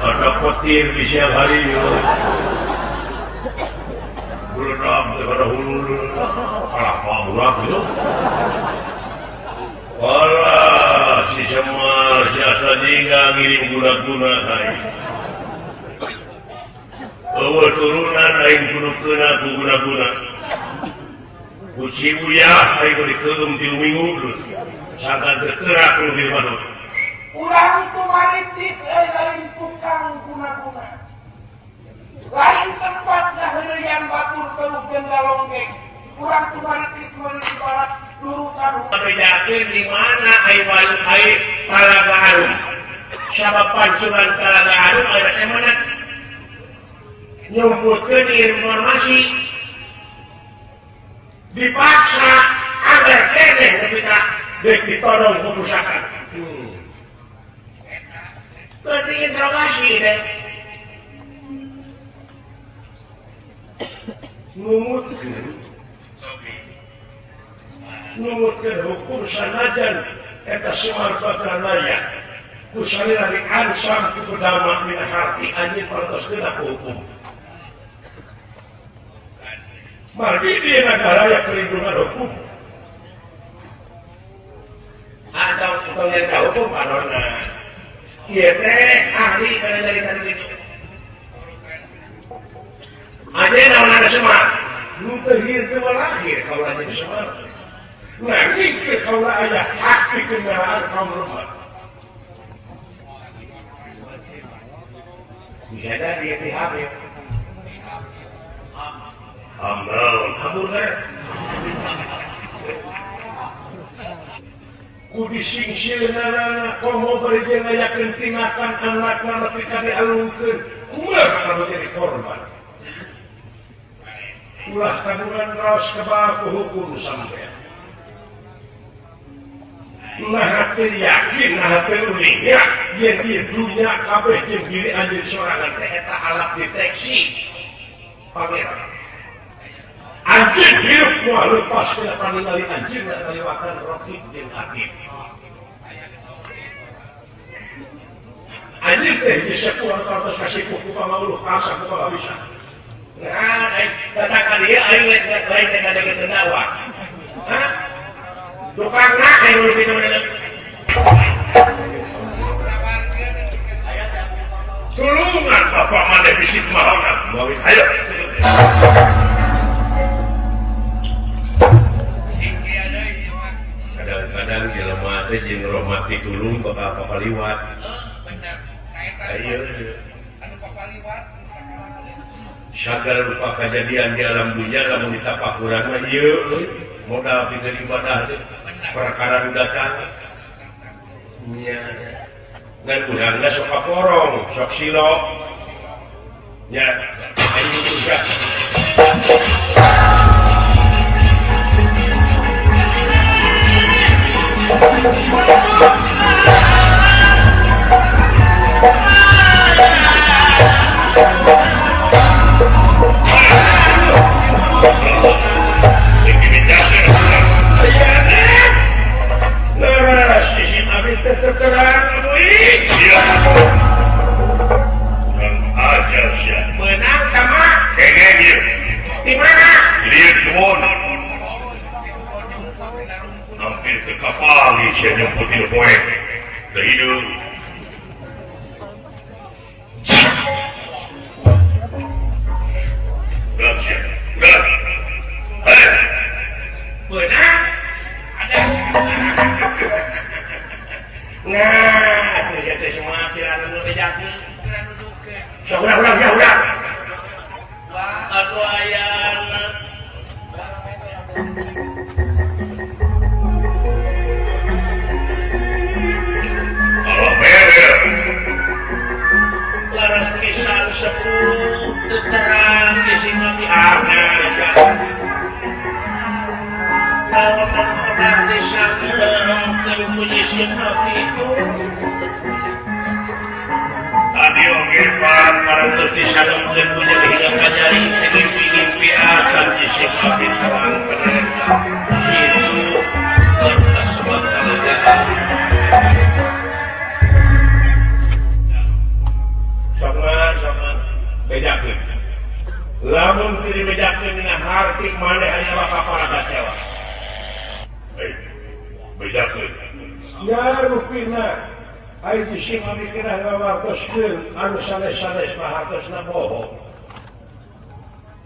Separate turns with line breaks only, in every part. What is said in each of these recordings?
Ada petir di siang hari berenang kepada hulu kalah murah gitu. Alah si Semar si Asajingga ngirim guna-guna aing. Eueuh turunan aing kudu keuna ku guna-guna. Kuci uyah aing dikeum 3 minggu terus. Sangkan teu kerak nu di manut.
Urang itu maritis lain tukang guna-guna. Lain tempat ngaheureuyan batur teluh jeung galonggeng. Urang tu maritis meuli barat durutan.
Bejakeun di mana ai walu ai Talaga Arum. Sabab pancuran Talaga Arum aya teh mana? Nyumputkeun informasi dipaksa agar keneh nepi ka deuk ditodong ku pusaka. Keur diinterogasi deh. Numutkeun hukum sanajan eta Semar bakal layak ku salira diansam ku pedama mina harti anjeun parantos kena ku hukum. Margi di negara yang perlindungan hukum atau pemerintah hukum padona ieu teh ahli kana nyarita kitu. Aja naon ada Semar nu teu hir teu lahir kaula jadi Semar. Nanging ke kaula aya hak pikeun ngalaan kaum lemah. Bisa jadi pihak ya. Hamburger, hamburger. Ku disingsireunana komo bari jeung ngayakeun tindakan anakna nepi ka dialungkeun. Kumaha kalau jadi korban? Ulah kagungan raos kebal ku hukum sampean. Nah teu yakin, nah teu uning ya, yen ieu dunya kabeh jeung diri anjeun sorangan teh eta alat deteksi pangeran. Anjeun hirup moal lepas tina paningali anjeun ngaliwatan raqib jeung atid. Anjeun teh geus sepuh atos kasipuh ku pamauluh kasa ku pabisa. Nah, datang ka dieu aing lain teh ngadegeun dakwah. Hah? Tukang nak aing nu kitu mah. Tulungan bapak mah defisit mahona. Ayo. Kadang-kadang jelema teh jeung rahmat ditulung bakal papaliwat. Ayo. Sagala rupa kajadian di alam dunia lamun ditapakuran mah ieu Modal pikeun ibadah teh perkara nu datang. Nya. Ngan urangna sok kaporong, sok silok. Nya, ayo juga.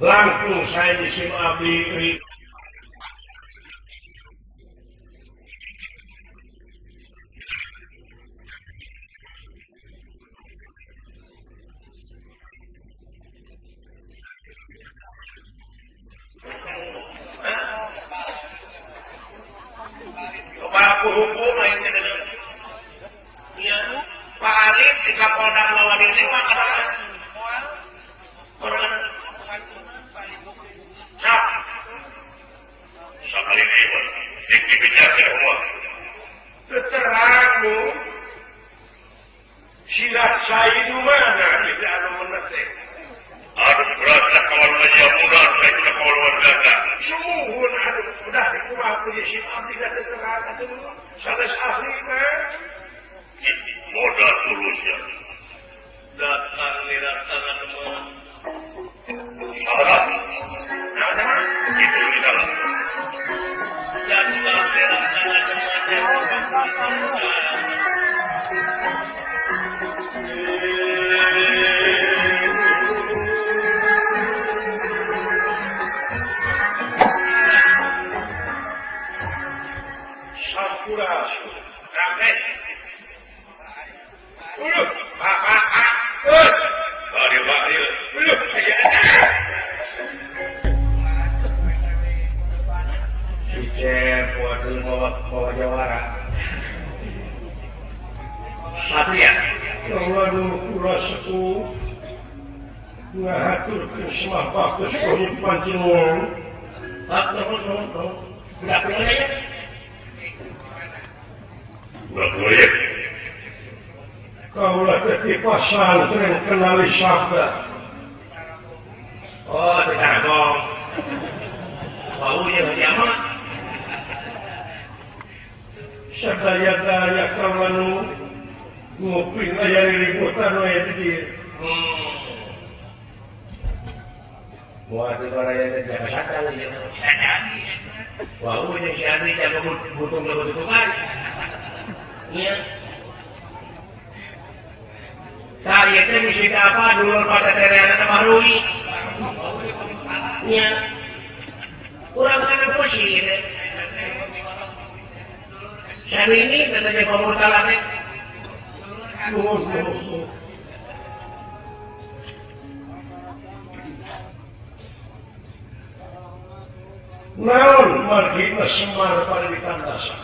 Langsung saya disim abdi hukum ya, Pak Arif di Kapolda melawan ini silat saya itu mana tidak ada menetik.
Aduh berasa kawan wajah muda, saya tidak kawan wajah.
Sumuhun, aduh, udah kumaha punya si abdi dah terang atuh sanes ahli mah.
Modal tulus ya. Datang ni datang anu. Salah.
Nah,
itu di dalam.
Datang ni datang anu. Pasantren kenali sabda. Oh, tidak dong. Bau yang diamat. Sadaya-daya kawanu ngopi aya ributan we di dieu. Moal teu baraya teh jaga sakal ieu. Bisa jadi. Bau jeung si Andri jaga butung butungan. Iya. Tah ieu teh bisi apa dulur pada tereana teh marui. Nya. Urang kana pusing teh. Sami ini teh teh pamurtalan teh. Naon margina Semar pada ditandasan.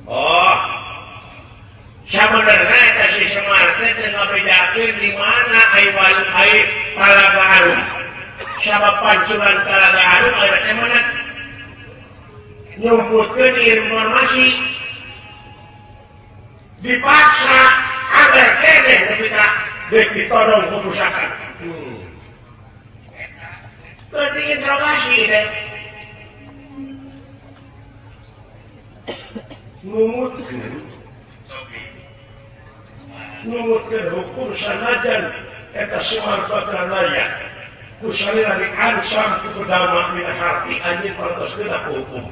Oh, sabenerna eta si Semar teh teu ngabedakeun di mana ai walu ai Talaga Arum. Sabab pancuran Talaga Arum aya teh mana nyumputkeun informasi dipaksa agar keneh nepi ka deuk ditodong ku pusaka. Keur diinterogasi deh. Numutkeun hukum sanajan eta Semar bakal layak ku salira diancam ku pedama mina harti anjeun parantos kena ku hukum.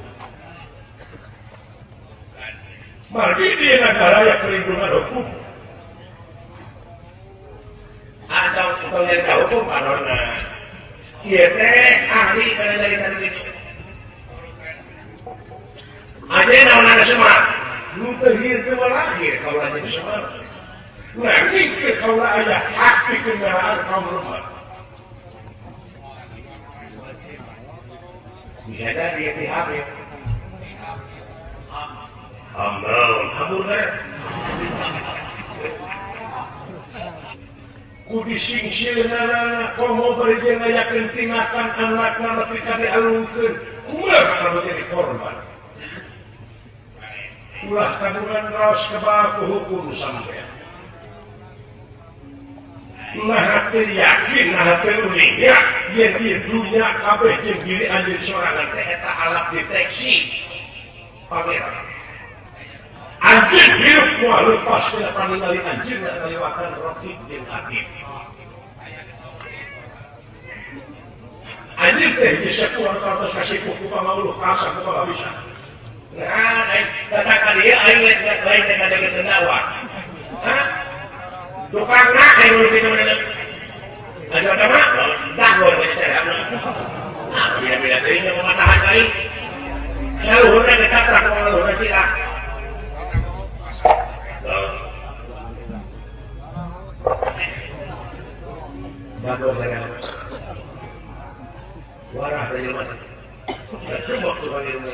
Margi di negara yang perlindungan hukum atau pemerintah hukum adorna ieu teh ahli kana dari itu. Aja naon Semar nu teu hir teu lahir kaula jadi Semar. Nah, mikir kaula aya hak pikeun ngalaan kaum lemah. Bisa jadi pihak ya. Ambon, hamburger. Ku disingsileunana komo bari jeung ngayakeun tindakan anakna nepi ka dialungkeun. Ulah kamu jadi korban. Ulah kagungan raos kebal ku hukum sampean. Nah teu yakin, nah teu uning ya, yen di dunya kabeh jeung diri anjeun sorangan teh eta alat deteksi pangeran. Anjeun hirup moal lepas tina paningali anjeun ngaliwatan rokib jeung atid. Anjeun teh geus sakuar kartos kasipuh ku pamauluh kasah ku pabisa. Nah, datang ka dieu aing lain teh kadeukeun dakwah. Hah? Tukang nak aing nu kitu mah. Aja mah dagor we teh. Nah, beda-beda deui nya pematahan kali. Saluhurna ge tatrak luhurna cilak. Dagor saya. Warah dari mana? Terjebak tukang ilmu.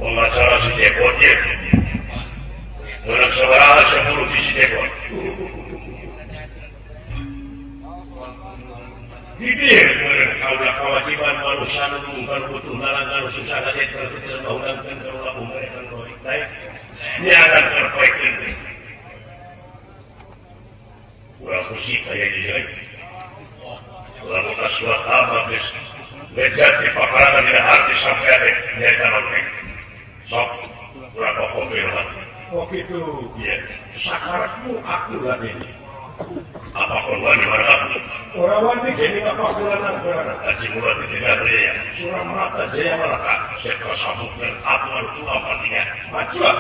Pengacara si Cepot ye. Menang sabaraha 10 di si Cepot.
Di dieu meureun kaula kewajiban manusia nu mungkar butuh nalanggar susah kaget berpikir bahudangkeun kaula umrekan baik baik. Nyaran terpoekeun teh.
Urang musik aya di dieu. Lamun aswatama geus lejat di paparangan dina harti sampean teh nyaeta naon teh. Sok urang kopi lah.
Oh gitu.
Iya.
Sakaratmu aku lah ini.
Apa kon wani marah aku?
Ora wani geni apa kulanan kulanan.
Haji Murad tidak jaya.
Suramata jaya malaka.
Seka sabuk dan aku harus tua patinya.
Maju lah.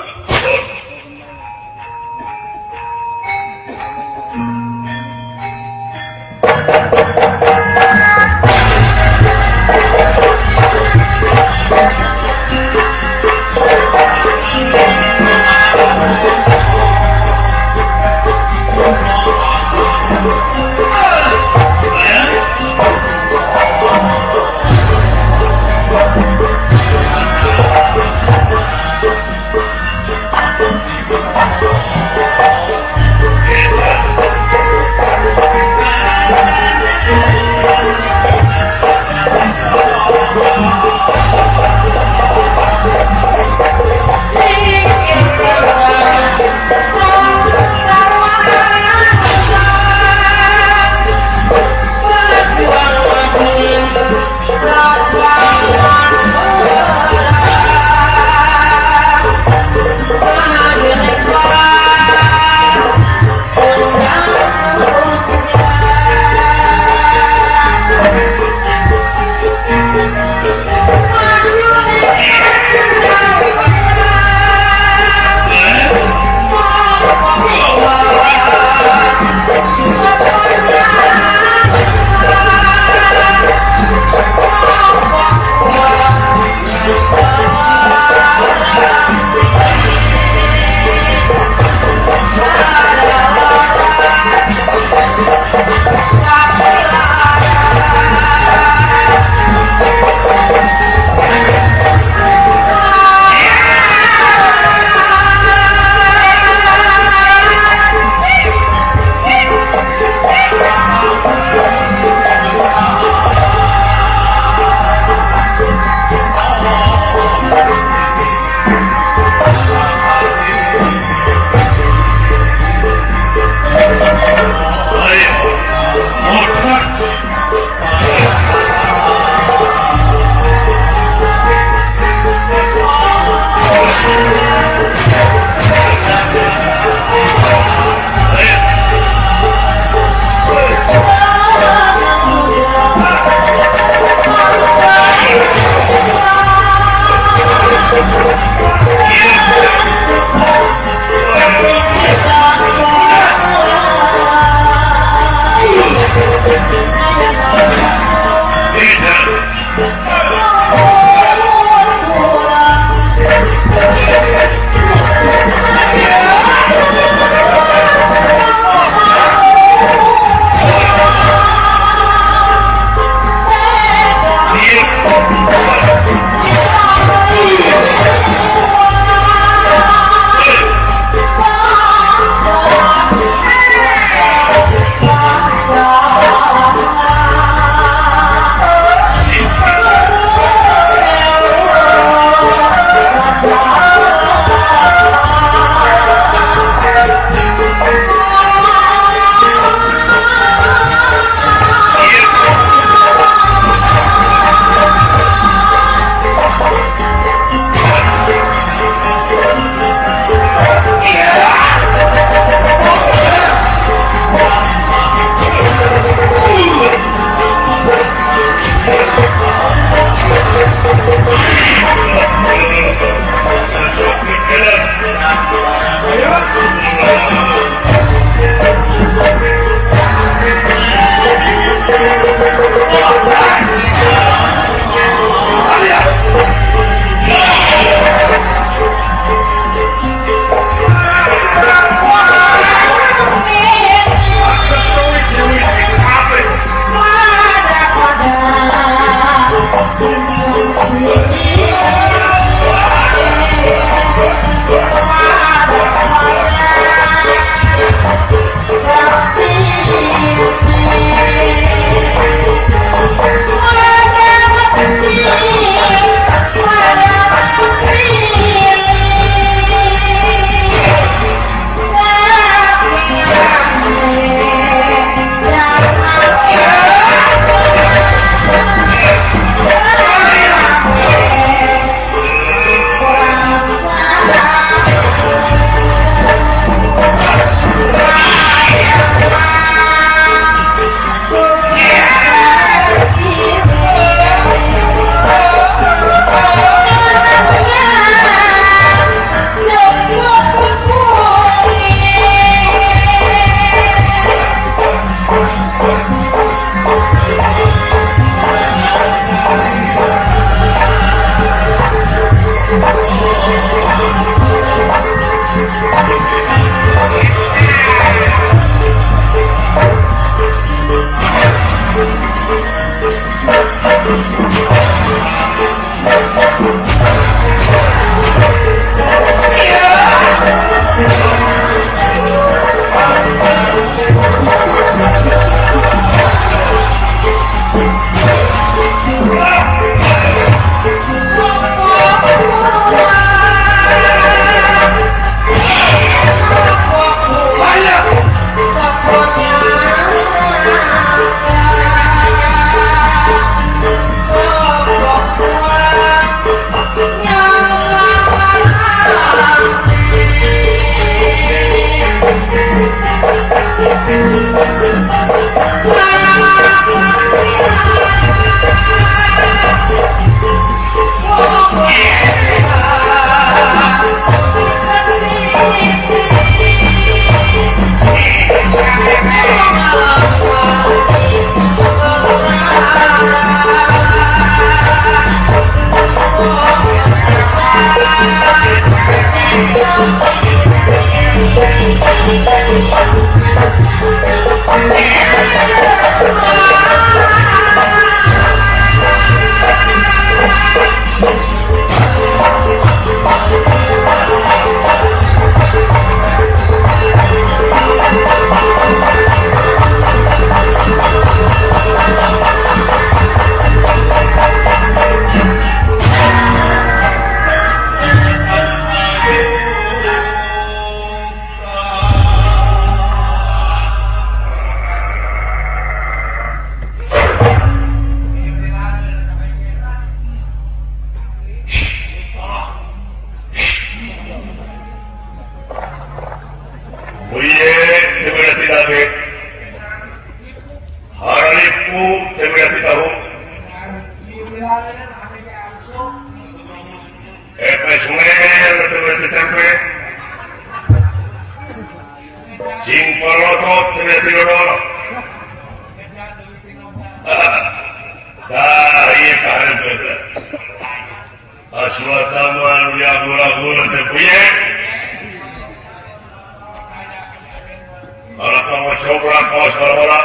kaos bola-bola.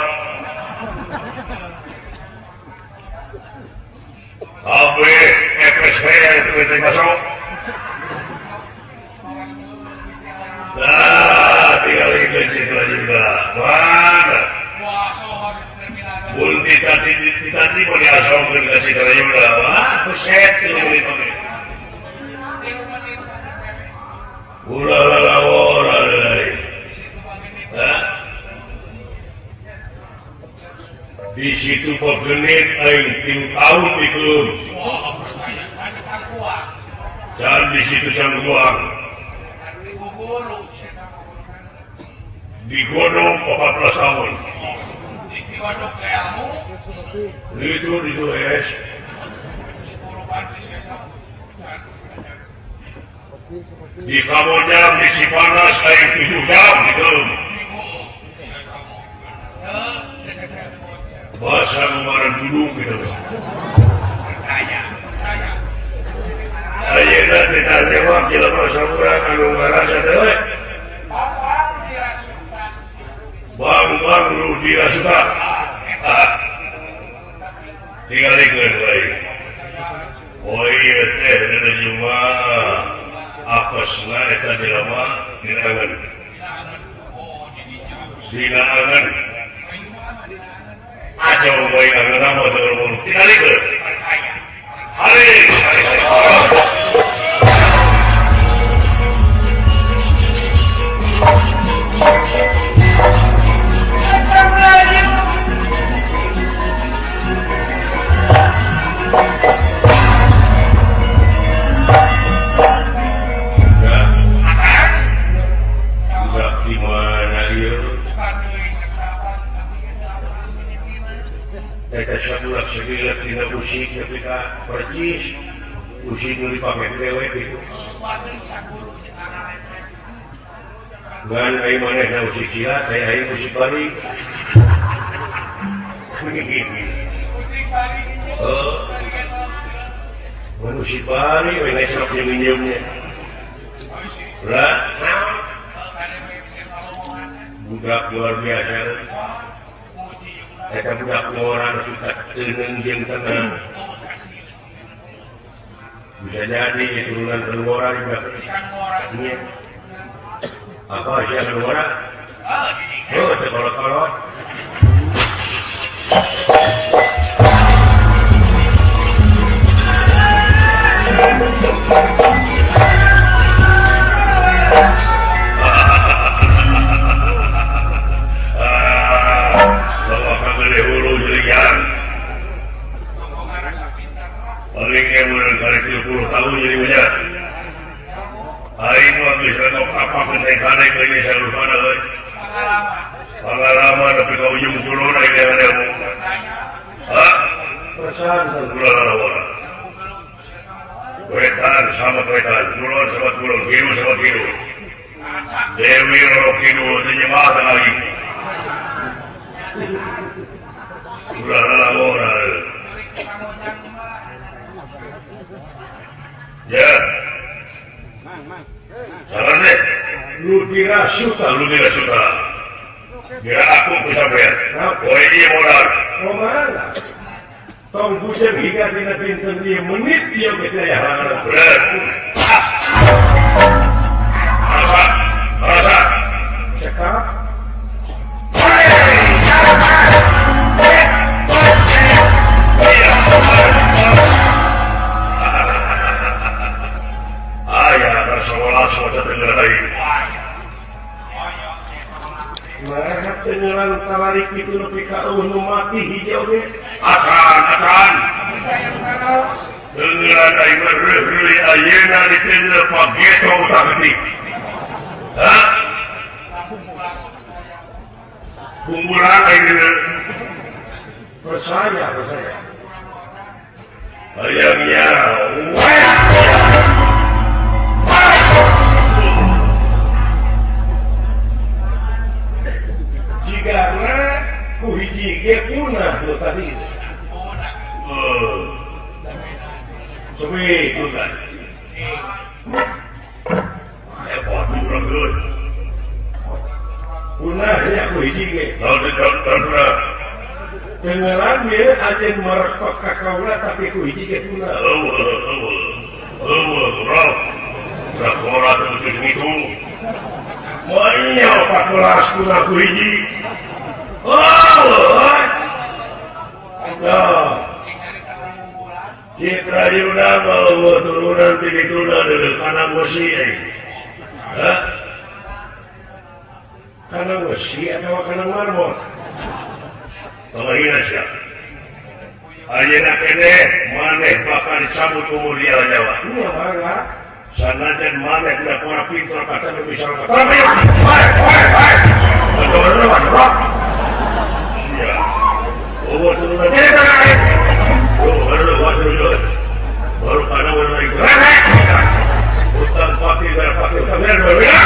Kabeh FSV itu masuk. Nah, tinggal ikut situ juga. Mana? Multi tadi mau diasongkeun ka Citra Yuda. Wah, buset itu. Ulah lalawora deui. Hah? Di situ pegenit aing 3 tahun dikelum. Dan di situ sangguang. Digodong 14 tahun. Itu di es. Di Kamojang, di Cipanas, aing 7 jam dikelum. Bahasa kemarin dulu gitu. Ayeuna teh jawab jelema saurang anu ngarasa teh we. Bang-bang nu dirasuka. Tingalikeun bae. Oh ieu teh dina jumaah. Apesna eta jelema dina angeun. Dina angeun. Aja bae angeun mah teu tingalikeun. Hari hari. Percis usi nu dipake dewe gitu. Ngan ai manehna usi cia, aya aing usi bari. Oh. Mun usi bari we sok nyeum-nyeumnya. Lah, budak luar biasa. Eta budak orang kita teuneung jeung tenang. Bisa jadi turunan keluaran juga. Iya. Apa sih keluaran? Oh, kolot-kolot. Bawa kagele hulu jelian. Paling emuran kali 30 tahun jadi punya. Aing mah geus rada apa kenaikan ini salurana euy. Pengalaman tapi ka ujung kulon aing dengan ilmu. Hah? Perasaan ulah. Wetan sama wetan, kulon sama kulon, kidul sama kidul. Dewi Roro Kidul teh nyemah lagi. Ulah lalawora. Ya. Salah deh. Lu dirasuka, lu dirasuka. Kira aku kesampean. Oh ini modal.
Kumaha? Tong buseng hingga dina pinten ieu menit ieu geus aya halangan.
Bener. Rasa, rasa.
Cekap. Tarik itu nepi ka eueuh nu mati hiji oge.
Acan, acan. Tenggelan aing mah reuh-reuh ayeuna diteundeul pageto utah geutik. Hah? Bumbulan aing
percaya, percaya.
Hayangnya.
Karena ku hiji ge punah nu tadi.
Cobi punah.
Punah ya ku hiji ge. Tengelan ge anjeun merekok ka kaula tapi ku hiji ge punah. Eueuh bro. Rakora teu itu. Moal 14 punah ku hiji. Oh, oh. Citra Yuna mau turunan tiga dari kana besi eh. Hah? Kana besi atau kana marmor? Pemerintah siap. Ayeuna keneh maneh bakal dicabut umur dia nyawa. Iya mangga. Sanajan maneh budak ora pintar kata bisa kata. Hai hai hai. Betul. Siap. Umur turunan baru pada warna itu utang pakai pakai utang berbeda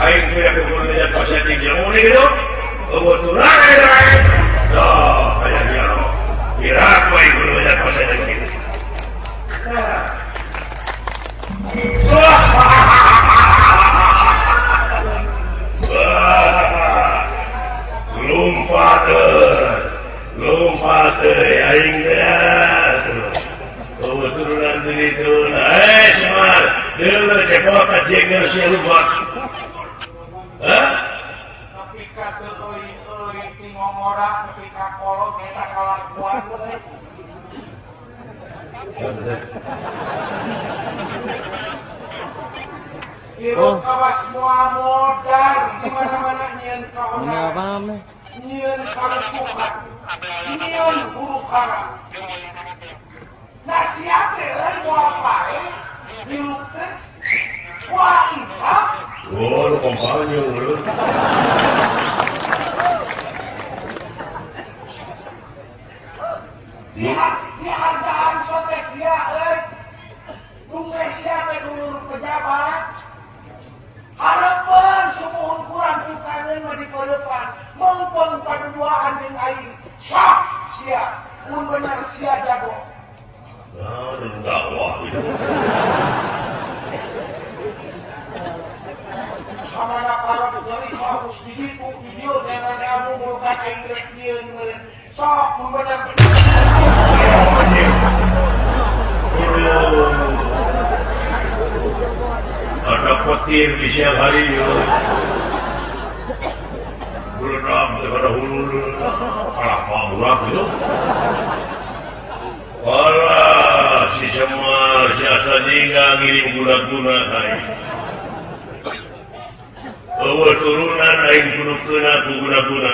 aing punya kemuliaan pasien tinggi yang mau gitu kebetulan oh kayak dia kira aku aing punya pasien tinggi lompat aing turunan itu semar deuleu cepot jeger sia lupa hah
tapi ka teu euy ti ngomora tapi ka kolot eta kalakuan euy hirup kawas moal modar di mana-mana nyieun kaonaran nyieun karusukan nyieun huru hara nasihat teh moal pae hirup teh moal insaf.
Oh, lu kampanye lu.
Dihargaan sote sia euy. Dumeh sia teh dulur pejabat. Harapan sumuhun kurang tukangeun mah dipeleupas. Mongpong paduduaan jeung aing. Sok sia, mun bener sia jago.
Nah, dakwah itu.
Samana para penyali harus didiku video jangan kamu mulukan aing rek sieun meureun. Sok mun bener.
Ada petir di siang hari. Berenang daripada hulu. Kalah murah gitu. Alah, si Semar, si Asajingga ngirim guna-guna aing. Eueuh turunan aing kudu keuna ku guna-guna.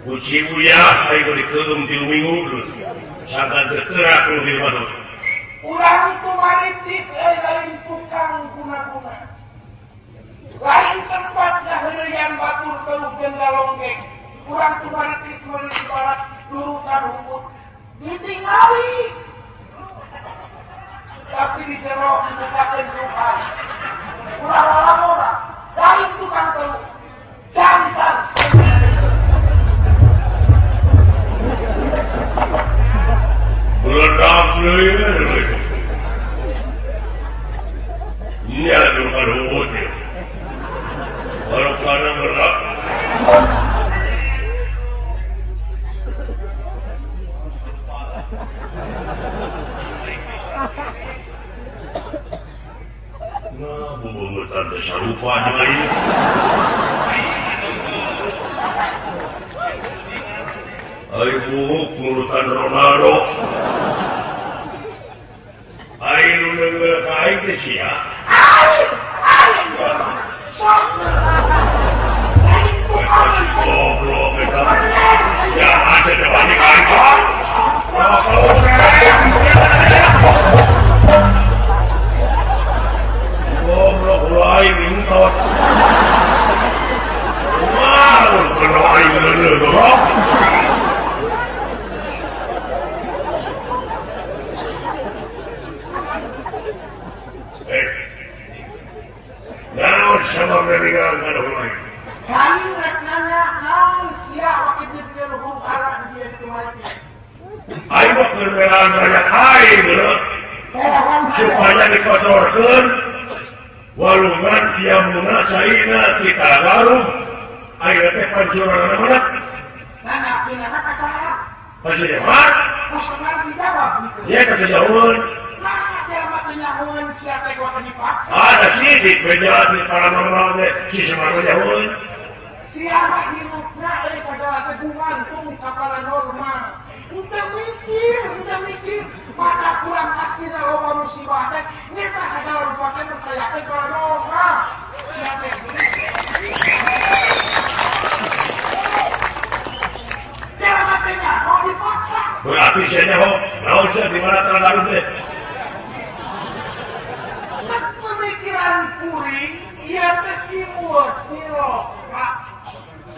Ku Cibuyah aing kudu dikeum 3 minggu terus. Sangkan teu kerak nu di manut.
Urang tumaritis euy lain tukang guna-guna. Lain tempat ngaheureuyan batur teuh jeung galonggeng. Urang tumaritis meuli barat durutan humut. Ditingali. Tapi di jero dibukakeun rupa. Ulah lalabora, lain tukang teuh. Jantan.
Meledak deui. Nya durutan humut. Baru kana berak. Nah, bubungutan teh sarupa jeung aing. Ari buuk nurutan Ronaldo. Aing nu deungeul ka aing teh sia.
Aing, aing. Sok. Lain tukang.
Eta si goblok eta. Ya aja teh wani ka aing. Goblok lu aing intot. Wow, kena aing leuleuh goblok. Naon sama meringan kana aing?
Lain rek nanya naon sia waktu jeung huru hara di dieu tumaritis.
Aing mah keur melaan rakyat aing geuleuh. Supaya dikocorkeun Walungan Yamuna caina ti Talagarung ayeuna teh pancuranna mana?
Nah, ka saha?
Ka si Semar.
Ku Semar dijawab gitu.
Iya ka dijawab.
Nah, jelema teu nyahoeun sia teh kudu dipaksa.
Ada sidik beja di paranormal teh si Semar nyahoeun.
Sia mah hirupna euy sagala teh gumantung ka paranormal. Henteu mikir, henteu mikir. Maka kurang astina loba musibah teh nyeta sagala rupa teh percaya teh paranormal. Sia teh. Jelema teh nyaho dipaksa.
Berarti sia nyaho, naon sia di mana Talagarung teh?
Pemikiran kuring ieu teh simul siloka.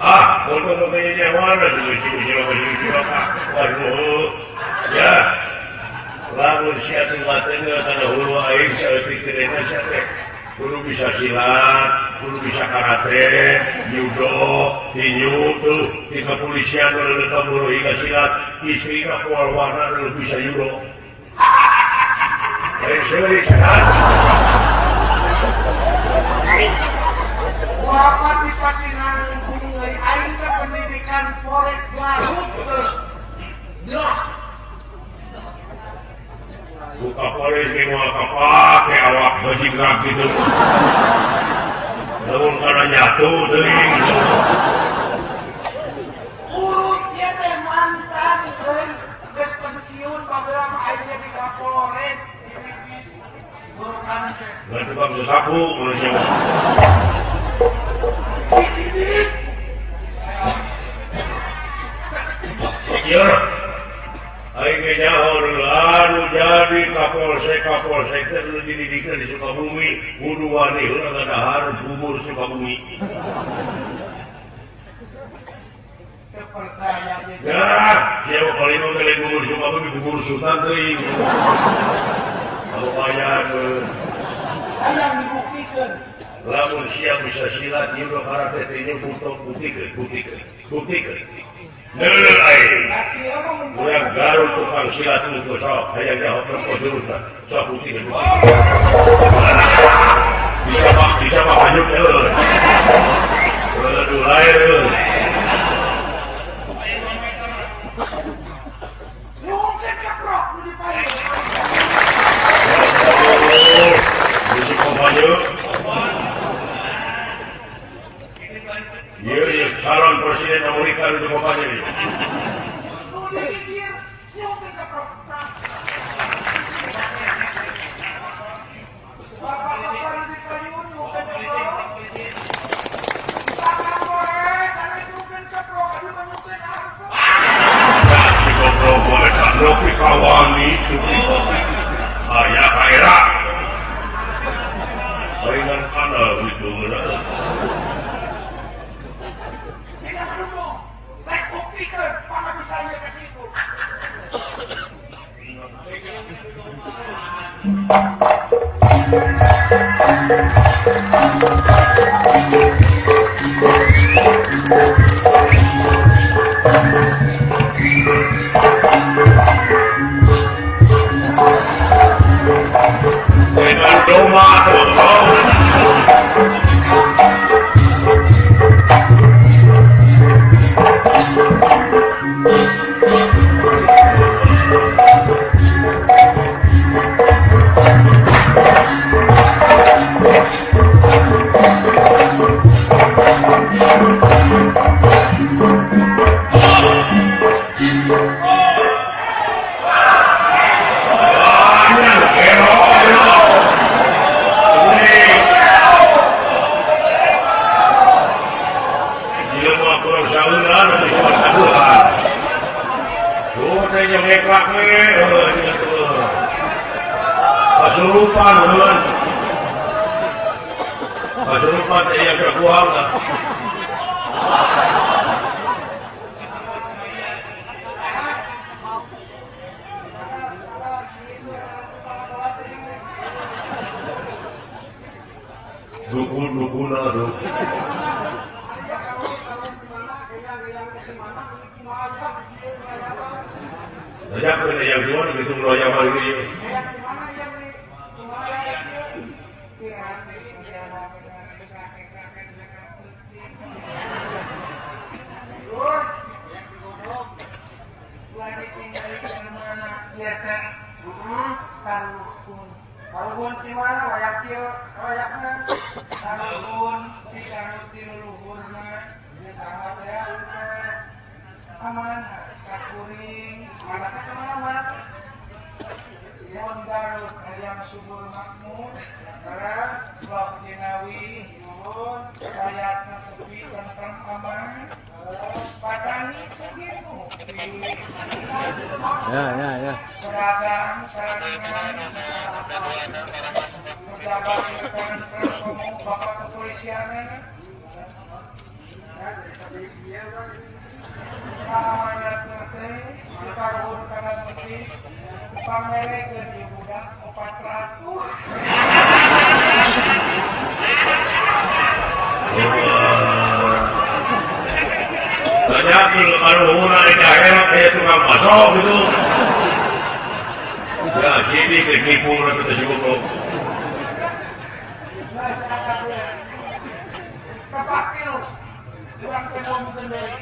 Ah, bodoh kayaknya mana juga waduh, ya, lamun sia teh matengah kana hulu aing saeutik teh sia teh kudu bisa silat, kudu bisa karate, judo, tinju tuh di kepolisian udah kaburu hingga silat, istri ka polwana udah bisa judo. Lain seuri sehat.
Bapak dipati nanggung euy aing teh pendidikan Polres Garut teu. Dah.
Buka Polres ge moal kapake awak bajingrak gitu. Lamun kana nyatu teuing.
Urut ieu teh mantan euy geus pensiun baheula mah aing jadi Kapolres di urusan teh.
Ngan tukang sasapu manusia.
Dididik.
Iya. Aing ge nyaho anu jadi Kapolsek teh nu dididikeun di Sukabumi, kudu wani heula ngadahar bubur Sukabumi.
Teu percaya ge.
Ya, sia mah paling mah bubur Sukabumi bubur Sultan teuing. Lumayan euy.
Hayang dibuktikeun.
Lamun sia bisa silat judo karate tinju buktikeun, buktikeun, buktikeun. Neuleun aing. Urang Garut tukang silat unggul sok hayang nyaho tempo jurusna sok buktikeun. Bisa mah hanyut euy. Aduh lain euy.
Nyungkeun kaprok nu diparing.
Bisi kompanyo. Ieu ieu calon presiden Amerika nu kompanyo ieu.
Nu dipikir nyungkeun kaprok. Bapak-bapak nu dipayun nyungkeun kaprok. Bapak Polres anu nyungkeun kaprok anu nyungkeun harta.
Si goblok boleh sanopi kawani cuti kopi. Aya kaera. Palingan kana gitu geura.
Tidak perlu. Rek buktikeun pamadu saya ka situ.
Dengan doma tuh. Kasurupan heuh. Kasurupan teh aya kabuang lah. Dukun-dukun aduh. Banyak yang jual gitu meroyak hari ini.
Pigarut di leluhurna saha teh aman sakuring mana teh mana mun Garut hayang subur makmur karena blok Jinawi nuhun rakyatna sepi tentrem aman patani segitu
ya ya ya
seragam saringan pejabat bapak kepolisian amanat teh ditaruh kana masjid pamerekeun ieu budak 400.
Banyak karuhuna di daerah kayak tukang masuk gitu. Ya sini kenipu urang teh si goblok.
Kapakil urang teh ngomongkeun deui.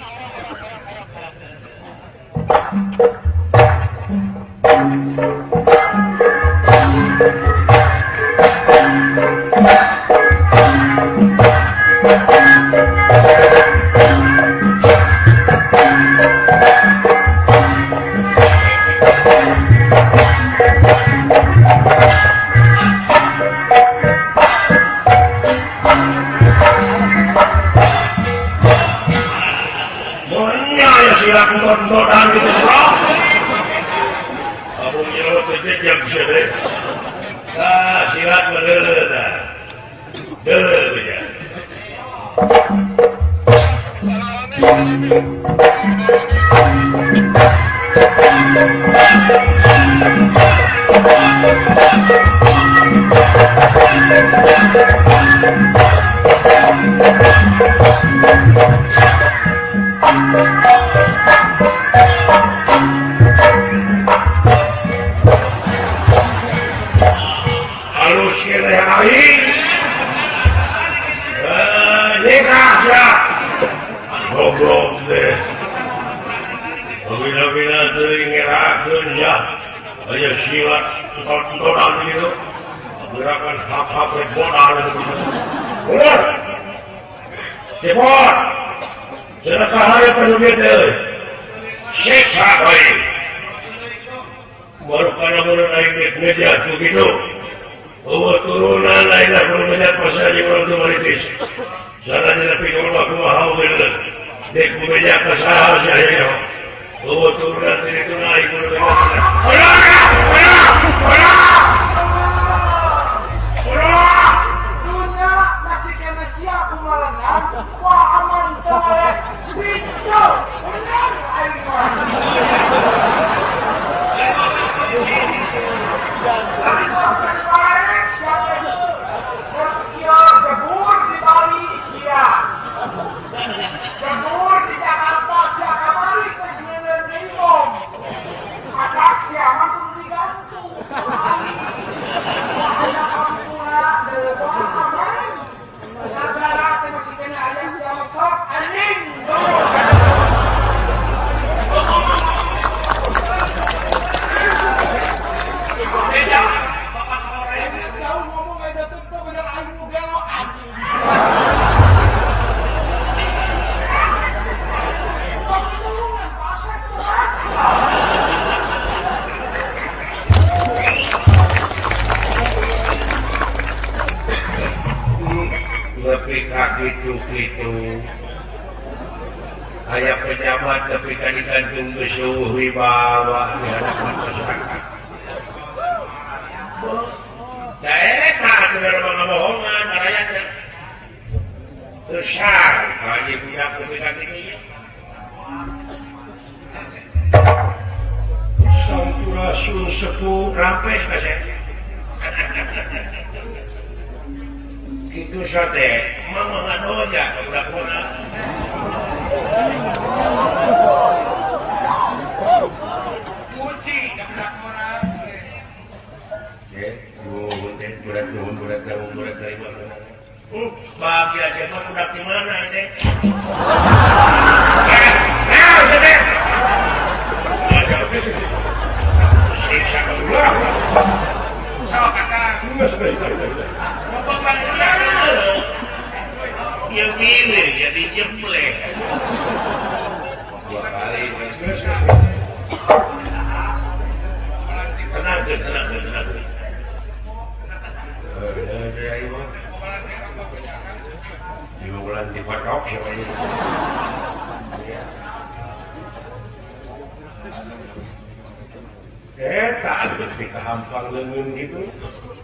atuh teh kahampang leungeun gitu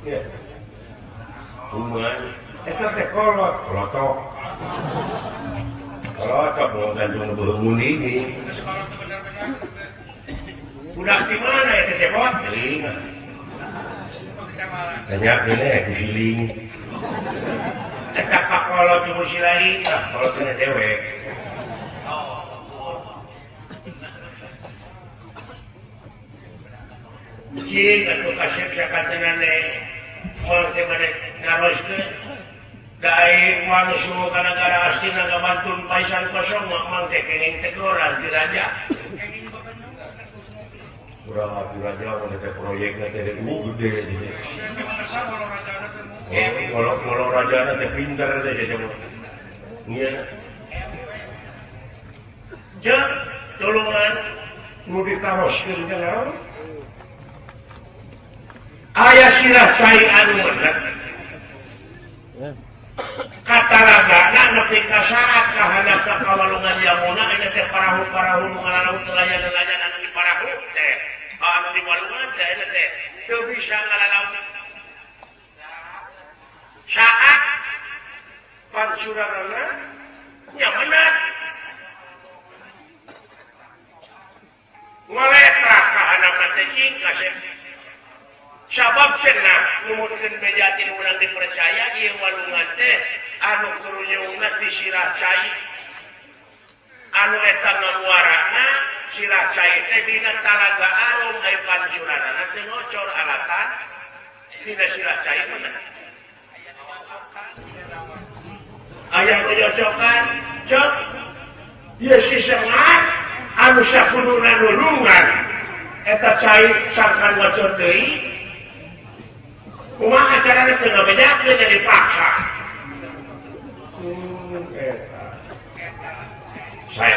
ya. Kumaha eta teh kolot, kolotok. Kolotok mau gantung beureum ini. Budak di mana eta teh cepot? Deui. Banyak ini giling. Eta pakolot jeung si lain, kolot teh dewek. Cing atuh kasep sakanteunane moal teh mane naroskeun da aing moal suhu ka nagara astina ngabantun paisan kosong mah mang teh kenging teguran ti raja. Urang di raja mun teh proyekna teh gede jadi. Kalau rajana teh pinter teh jadi. Nya. Jeung tulungan nu ditaroskeun ka naon? Aya sirah cai anu meunang. Katalagana nepi ka saat kahanap ka kawalungan Yamuna aya teh parahu-parahu nu ngalalaut nelayan-nelayan anu di parahu teh. Anu di walungan teh eta teh teu bisa ngalalaut. Saat pancuranana nya meunang. Ngoletrah kahanap teh cing kasep. Sabab cenah numutkeun beja ti urang dipercaya ieu walungan teh anu kurunyungna di sirah cai. Anu eta ngamuarana sirah cai teh dina talaga arum aya pancuranana teh ngocor alatan dina sirah cai mah. Aya kococokan cok ieu si sengat anu sakuduna nulungan eta cai sangkan ngocor deui. Kumaha carana teu ngabedakeun jadi paksa. Eta. Saya.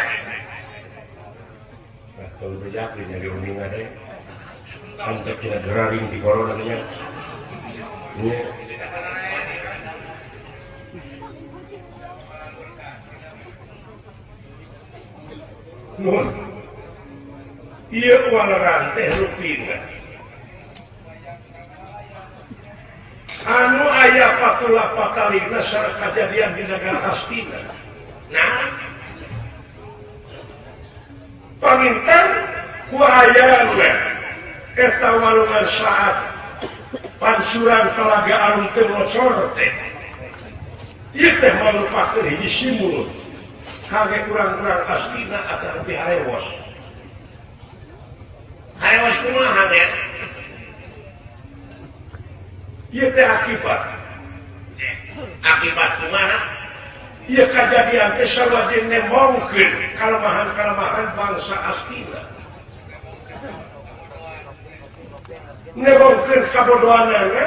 Nah, teu bedakeun jadi uninga teh. Sampai tina geraring di corona nya. Nya. Nuh. Ieu waleran teh rupina. Anu aya patula patalina sareng kajadian di negara Astina. Nah, panginten ku aya we eta walungan saat pansuran talaga arum teu ngocor teh. Ieu teh marupakeun hiji simbol kangge urang-urang Astina agar lebih harewos. Harewos kumaha teh? Ieu teh akibat. Akibat kumaha? Ieu kajadian teh sarua jeung nembongkeun kalemahan-kalemahan bangsa Astina. Nembongkeun kabodohanana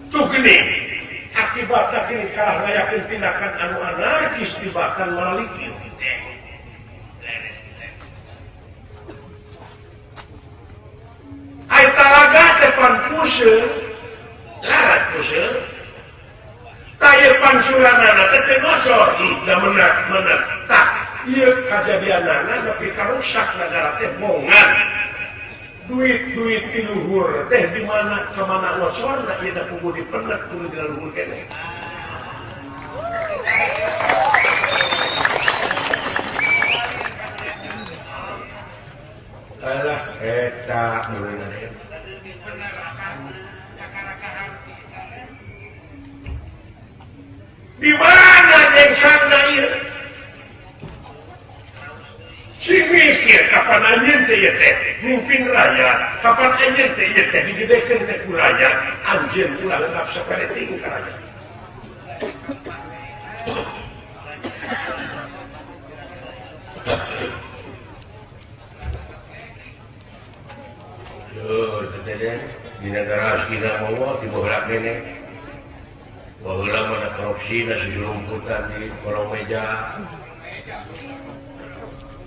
tuh geuning. Akibat saking kalah ngayakeun tindakan anu anarkis tibatan malaliki. Ai talaga teh pan puseur, larat puseur. Tah pancuranana teh teu ngocor, da menak-menak. Tah, ieu kajadianana nepi ka rusak nagara teh bongan. Duit-duit ti luhur teh di mana ka mana ngocorna ieu teh kudu dipenet kudu di luhur keneh. Alah eta meunang. Di mana jengsana ieu? Si mikir kapan anjeun teh ieu teh mimpin rakyat, kapan anjeun teh ieu teh digedekeun teh ku rakyat, anjeun ulah lengkap sapele ting ka rakyat. Duh, teh di negara Astina mawa di baheula keneh. Baheula mah da korupsi da sirumputan di kolong meja.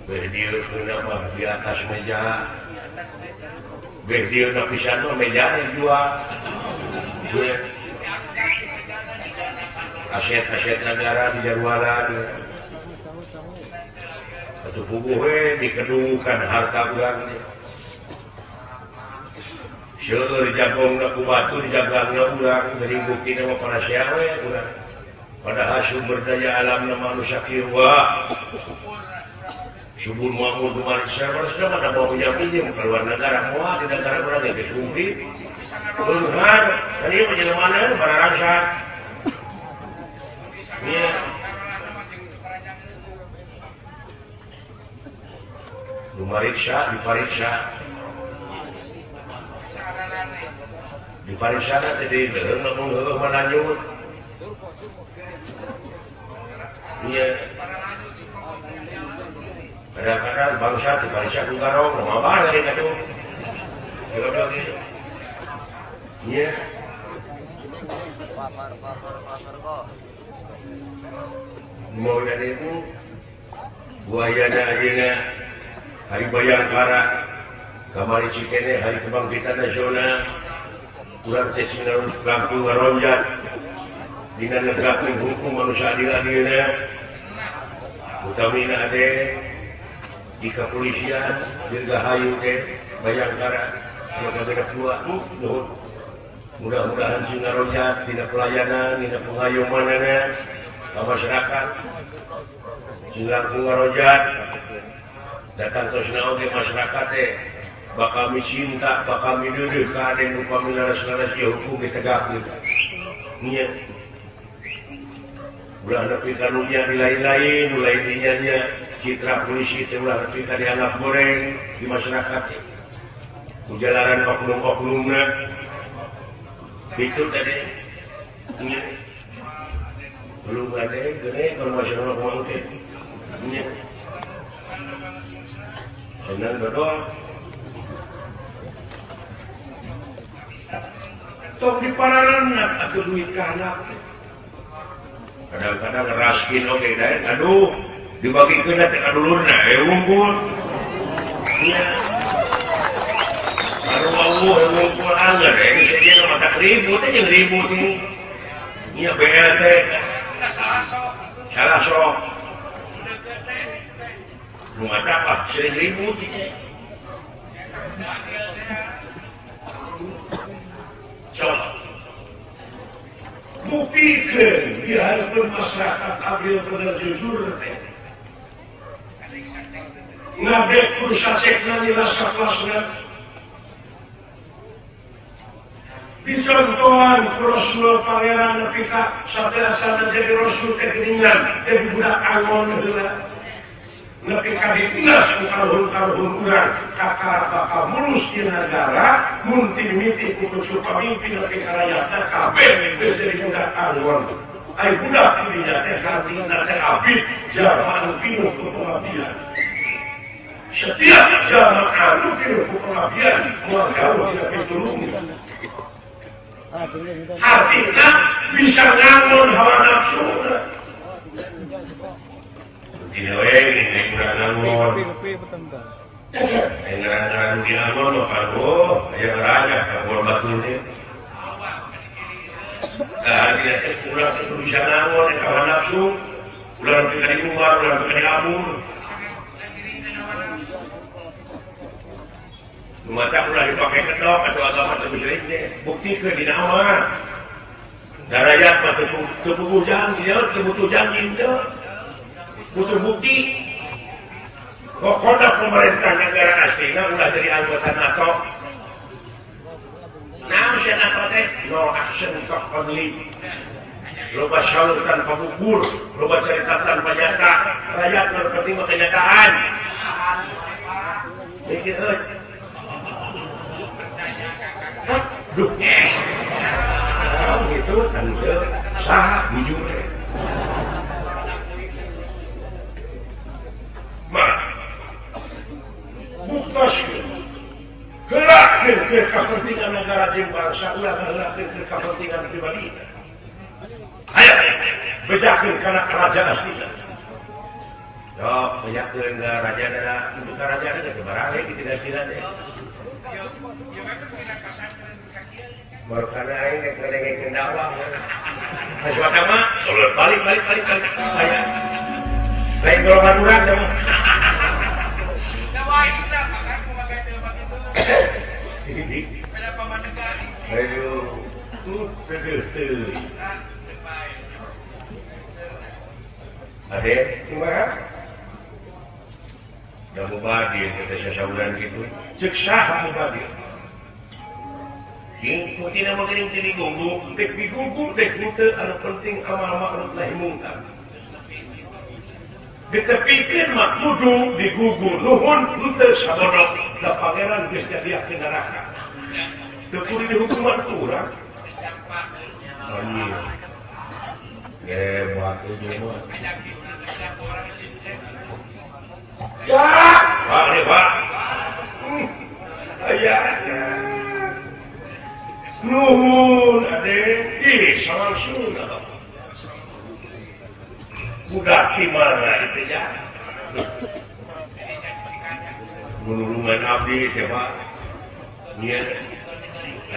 Beh dieu mah di atas meja. Beh dieu na pisan mah meja jua. Aset-aset negara di jarualan. Atuh puguh we dikedukan harta urang. Seueur jagongna ku batur jagangna urang dari buktina mah parasea we urang. Padahal sumber daya alamna manusia kieu wah. Subur makmur di Malaysia, sudah pada bawa pinjam-pinjam ke luar negara, moal di negara urang ge geus kumpul. Beunghar, kan ieu mah jelema bararangsa. Iya. Lumariksa, dipariksa. Dipariksa teh di leuheung lamun heueuh mah lanjut. Iya. Kadang-kadang bangsa dipariksa ku garong, mah apa dari katuh. Iya. Mau dari itu buaya ayeuna hari Bayangkara kamari cikene hari kebangkitan nasional urang teh cing langkung ngaronjat dina negakeun hukum manusia adil-adilna utamina ade di kepolisian dirgahayu teh Bayangkara maka beda dua nuhun. Mudah-mudahan sing ngaronjat dina pelayanan dina pengayomanana ka masyarakat sing langkung ngaronjat datang terus oge masyarakat teh bakal cinta bakal mideudeuh ka ade nu pamilaras-laras ieu hukum ditegakkeun nya ulah nepi ka nu nya di lain-lain nu lain dinya nya citra polisi teh ulah nepi ka dianggap goreng di masyarakat teh kujalaran oknum-oknumna itu tadi nya belum ada gede kalau masyarakat mau teh nya senang berdoa tong diparareunat atuh duit ka anak kadang-kadang raskin oge daek aduh dibagikeun teh ka dulurna unggul nya baru wawuh unggul angger sejen mah tak ribut teh jeung ribut nya BLT salah sok nu mata sering ribut teh sok buktikeun di hadapan masyarakat adil bener jujur teh ngabek ku sasekna nilai sakelasna dicontohan ku Rasul pangeran nepi ka sateasana jadi Rasul teh geuningan jadi budak angon heula nepi ka diunas ku karuhun-karuhun urang kakara bakal mulus di negara mun timiti ku pamimpin nepi ka rakyatna kabeh geus jadi budak angon ai budak dinya teh hartina teh abid jalma anu pinuh ku pengabdian setiap jalma anu pinuh ku pengabdian moal jauh dina pitulung artinya bisa ngangon hawa nafsu tidak we ini kurang ngangon ngarang-ngarang di angon mah oh aya raja ka batu teh nah dia teh kurang bisa ngangon hawa nafsu ulah nepi ka diumbar ulah nepi ka diabur mata ulah dipakai kedok atau agama teu musyrik teh buktikeun dina amal da rakyat mah teu butuh janji teu butuh janji teu butuh bukti pokokna pemerintah negara aslina ulah jadi anggota NATO naon sia NATO teh no action talk only loba syaur tanpa bukur loba cerita tanpa nyata rakyat nu penting mah kenyataan mikir euy duh gitu tante sah jujur mah buktos gerakkeun ke kepentingan negara jeung bangsa ulah gerakkeun ke kepentingan pribadi ayo bejakeun kana kerajaan asli sok bejakeun ka raja dara untuk kerajaan teh barale kitu da teh baru karena aing rek ngadengkeun dakwah mah mah balik balik balik balik aya lain golongan urang teh mah
dakwah bisa makan kumaha teh itu. Beda pamana.
Ayo, teu. Ade, kumaha? Da mubadir teh sasauran kitu. Ceuk saha mubadir? Jeung putina mah geuning teu digugu, dek digugu dek henteu anu penting amal ma'ruf nahi mungkar. Ditepikeun mah kudu digugu nuhun henteu sabodok da pangeran geus nyadiakeun neraka. Teu kudu dihukuman ku urang. Anjir. Hebat ieu mah. Ya, Pak nih Pak. Aya. Nuhun ade, ih salam sunah. Budak di mana itu ya? Nulungan abdi teh Pak. Nya.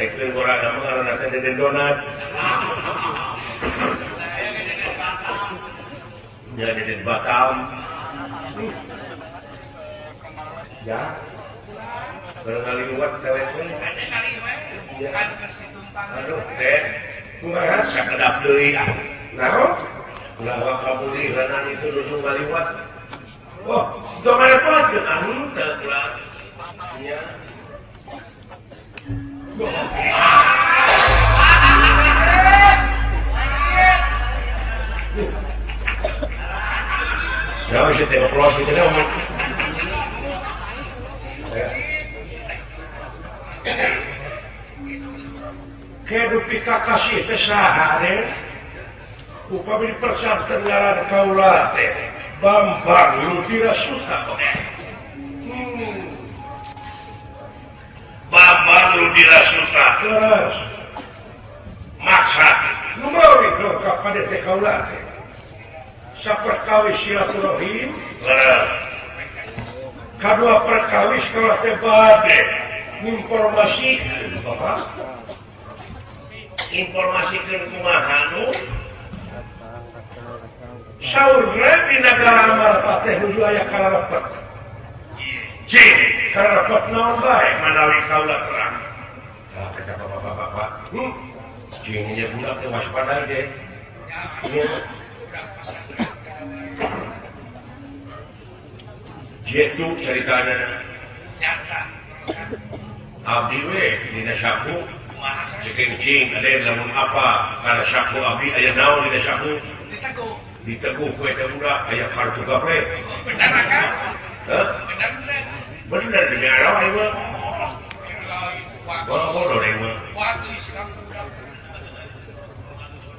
Aikeun urang mah ngaranna teh Deden Donat. Nya Deden Batam. Ya. Barangkali buat telepon. Ya. Aduh, teh. Kumaha sakedap deui ah. Naon? Ulah wakabulihanan itu nuju ngaliwat. Oh, tong repotkeun ah henteu ulah. Nya. Ya, sih teh oplos gitu deh. Kedupi kakasih teh saha teh? Upami dipersatukan ngaran kaula teh Bambang Ludira Suta. Bambang Ludira Suta. Terus maksa numawi ka pada teh kaula teh. Saperkawis silaturahim. Kadua perkawis kaula teh bade nginformasikeun Bapak. Informasikeun kumaha nu saurna di nagara Amarta teh nuju aya kararepet. Cing, kararepet naon bae manawi kaula terang. Ah, kata bapak-bapak. Cing nya budak teh waspada ge. Ieu. Jitu caritana. Abdi we dina saku. Ceking cing ade lamun apa kana saku abdi aya naon dina saku? Diteguh ku eta budak aya kartu gaple.
Bener kan?
Hah? Bener demi Allah ieu mah. Bodoh ieu mah.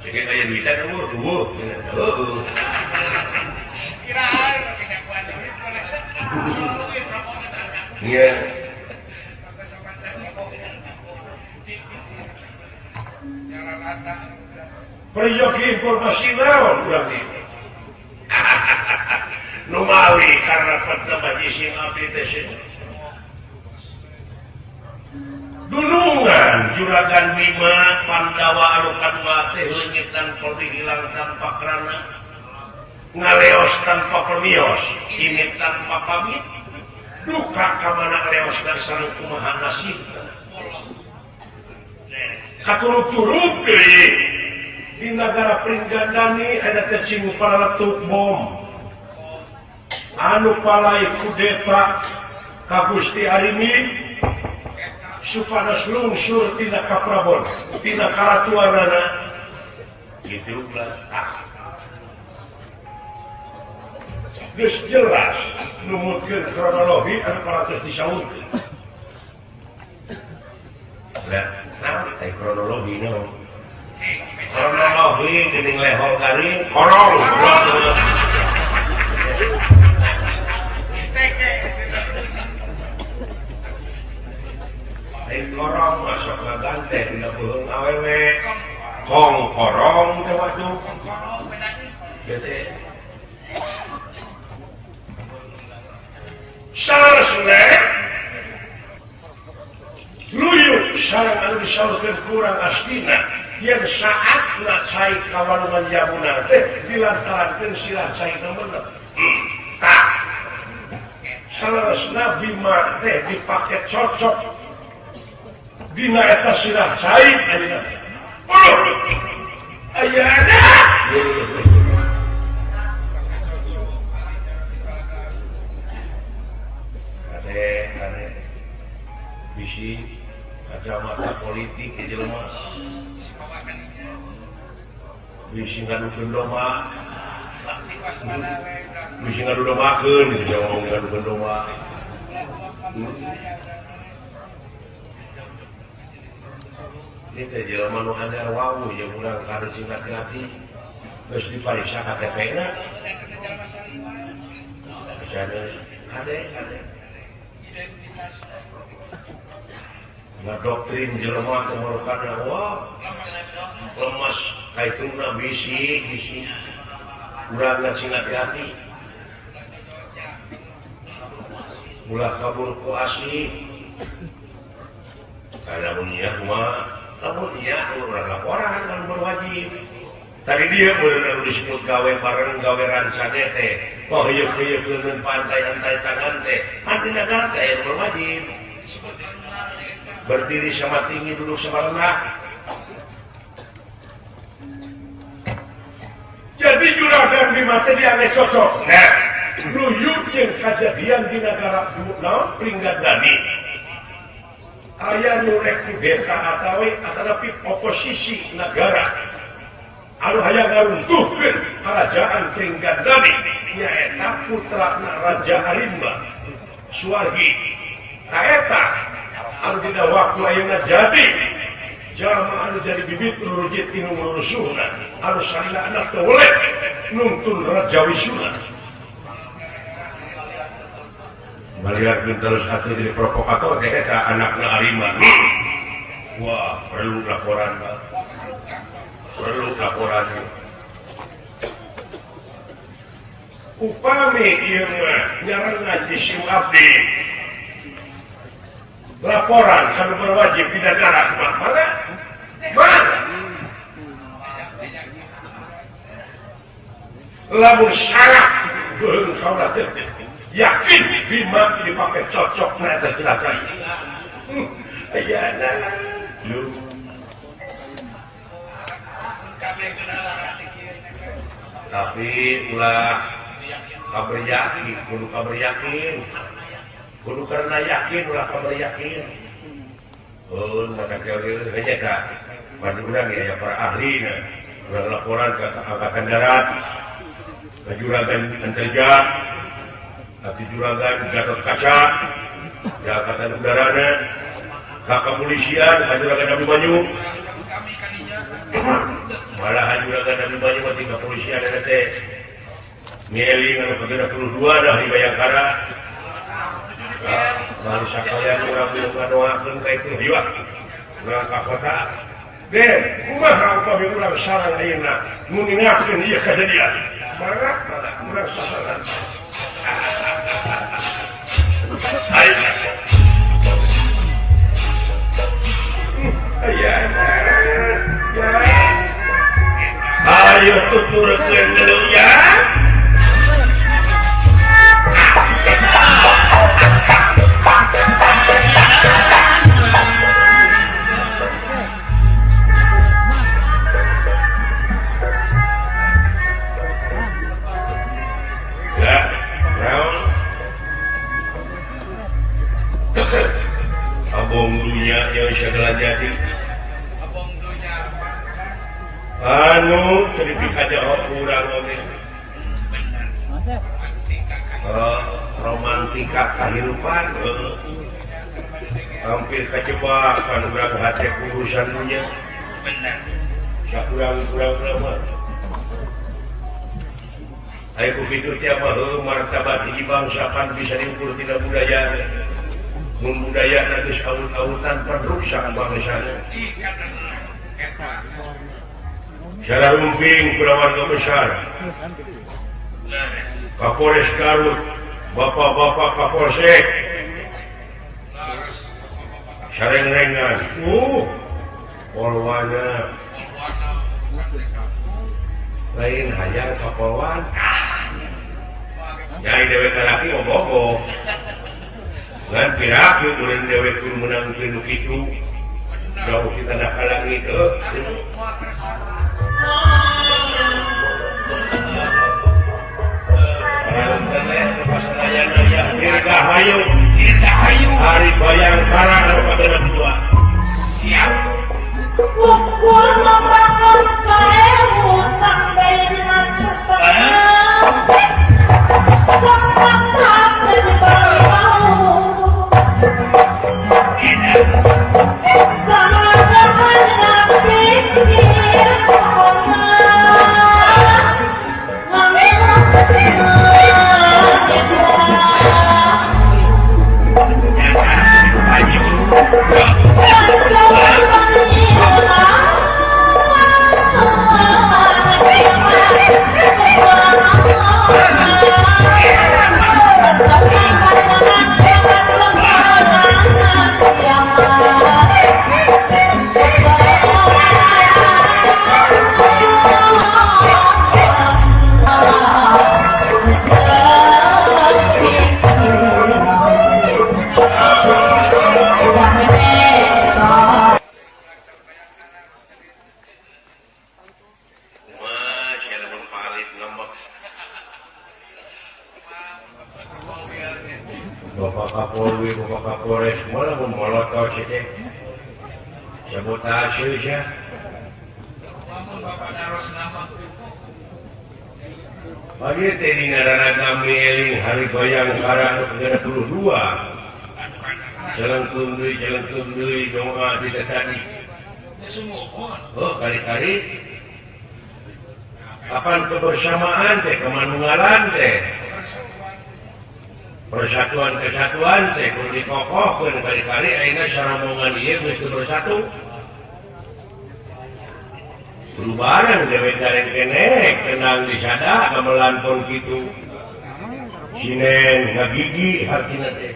Ceking aya duitan eueuh eueuh. Heueuh.
Kirain make nyakuan duit.
Iya. Peryogi informasi naon urang ieu. Numawi karena petna jisim abdi teh dunungan juragan Bima Pandawa anu kadua teh leungit dan kolbi hilang tanpa kerana ngaleos tanpa permios imit tanpa pamit duka ka mana leos dan sareng kumaha nasibna katuruk-turuk deui di nagara Pringgandani ada teh cingu paraletuk bom anu palai kudeta ka Gusti Arini supados lungsur tina kaprabon tina karatuanana kitu lah. Geus jelas numutkeun kronologi anu parantos disaurkeun. Lah, naon teh kronologi naon? Kronologi geuning lehol garing korong. Lain korong masuk ngagante dina beuheung awewe. Kong korong teh waduh. Gede. Saresna luyuk sareng anu disaurkeun kurang astina yen saatna cai ka walungan Yamuna teh dilantarankeun silah cai na meunang. Tah. Saleresna Bima teh dipake cocok Dina eta sirah cai ayeuna. Ayeuna. Kade kade bisi kacamata politik di jelema. Bisi ngadukeun domba. Bisi ngadu dombakeun gitu ngomong ngadukeun domba. Ini teh jelema nu anyar wawuh jeung urang kareucing hati-hati. Geus dipariksa KTP-na. Kade kade. Ngadoktrin jelema teh merupakan wah lemas kaituna bisi bisi. Urang sing hati-hati. Ulah kabur ku asih. Kada mun ieu mah lamun ieu urang laporan kan berwajib. Tadi dia bener disebut gawe bareng gawe rancane teh. Oh heuyeuk-heuyeuk pantai antai tangan teh. Anti negara teh berwajib. Berdiri sama tinggi, duduk sama rendah. Jadi juragan Bima teh dianggap sosok. Nah, nuyuk jeung kajadian di negara naon Pringgandani. Aya nu rek kudeta atawi atanapi oposisi negara. Anu hayang ngaruntuhkeun kerajaan Pringgandani nyaeta putrana Raja Arimba Suwargi. Eta anu dina waktu ayeuna jadi jalma anu jadi bibit rurujit tinu rusuhna anu salila anak teu weleh nuntun Raja Wisuna. Malihat terus hati jadi provokator teh eta anakna Arimba. Wah, perlu laporan Pak. Perlu laporan. Upami ieu mah nyarengan jisim abdi. Laporan anu berwajib di negara mah mana? Mana? Lamun syarat beuheung kaula teh yakin Bima dipakai cocok na eta cilaka. Ayana. Tapi ulah kabar yakin, kudu kabar yakin. Kudu karena yakin ulah kabar yakin. Oh, maka kieu hanya ka madu urang ya para ahli na. Urang laporan ke Angkatan Darat, ke Juragan Antarja, ke Juragan Gatot Kaca, ya Angkatan Udara na, ke Kepolisian, ke Juragan Abimanyu. Malahan Juragan Abimanyu mah ti kepolisian eta teh. Ngeling anu ke-32 dah di Bayangkara. Lalu sakalian urang belum ngadoakeun ka itu ieu urang ka kota. Deh, kumaha upami urang sarang ayeuna nu ningakeun ieu kajadian. Mangga mangga urang sasaran. Ayo. Ayo tuturkeun dulu ya. Ya, naon? Abong dunya yang segala jadi.
Abong dunya
anu teu dipikajaho urang oge. Romantika kahirupan hampir kajebak kan urang hate urusan dunya.
Benar.
Sakurang-kurang mah. Ayo kitu teh mah martabat hiji bangsa kan bisa diukur tina budaya. Mun budayana geus awut-awutan pan rusak bangsana. Cara rumping kulawarga besar. Kapolres Garut, bapak-bapak Kapolsek, sareng-rengan, polwana, lain hayang kapolwan, nyai dewek laki ngobogo, ngan piraku urang dewek kudu meunang nu kitu. Jauh kita nak kalang itu. Dirgahayu, dirgahayu. Hari Bayangkara pada dua. Siap.
Ukur membangun sewu sampai
Bapak Kapolri, Bapak Kapolres, malah memolotot saja. Sabotase saja. Pagi tadi ngarana kami eling hari Bayangkara ke-32. Jalan kundui doa tidak tadi. Oh, kali-kali. Kapan kebersamaan teh, kemanunggalan teh. Persatuan kesatuan teh kudu dikokohkeun kali-kali ayeuna sarombongan ieu geus teu bersatu. Kudu bareng dewek gareng keneh tenang di sada gamelan pon kitu. Sinen ngagigi hartina teh.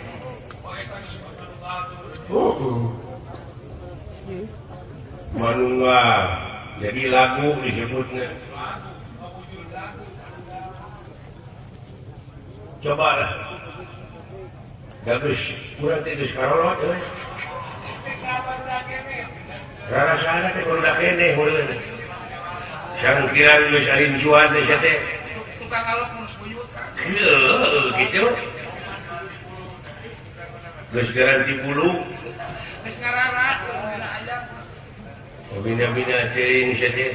Manunggal jadi lagu disebutnya. Cobalah. Bagus, kurang teh geus karolot euy. Rarasana teh barudak keneh heuleun. Sangkiran geus arincuan teh sia teh.
Tukang alok mun sebuyutan.
Heueuh kitu. Geus garanti bulu.
Geus ngararas dina ayam.
Bina-bina teuing sia teh.